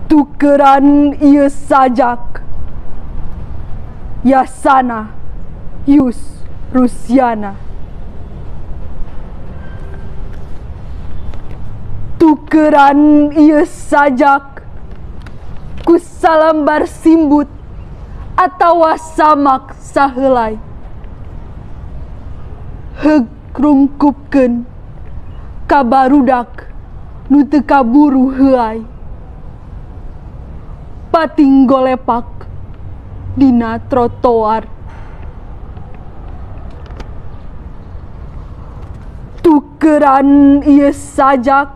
Tukeran ieu sajak Yasana Yus Rusiana. Tukeran ieu sajak ku salambar simbut atawa samak saheulai. Heug rungkupkeun ka barudak nu teu kaburu heuay. Pating golepak dina trotoar. Tukeran ieu sajak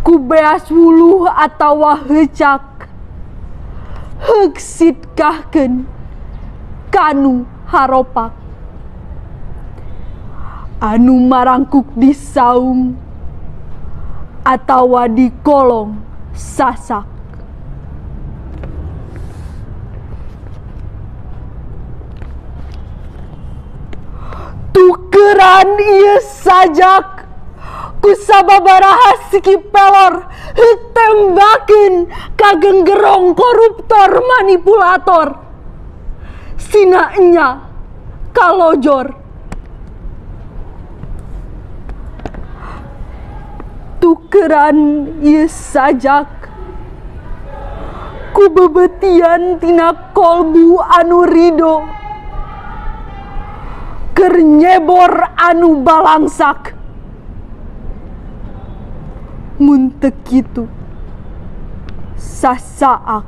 ku beas wuluh atawa heucak. Heug sitkahkeun kanu haropak. Anu marangkuk di saung atawa di kolong sasak. Tukeran ieu sajak ku sababaraha siki pelor heug tembakeun ka genggerong koruptor manipulator. Sina enya kalojor. Tukeran ieu sajak ku bebetian tina kolbu anu rido, keur nyebor anu balangsak. Mun teu kitu sasaak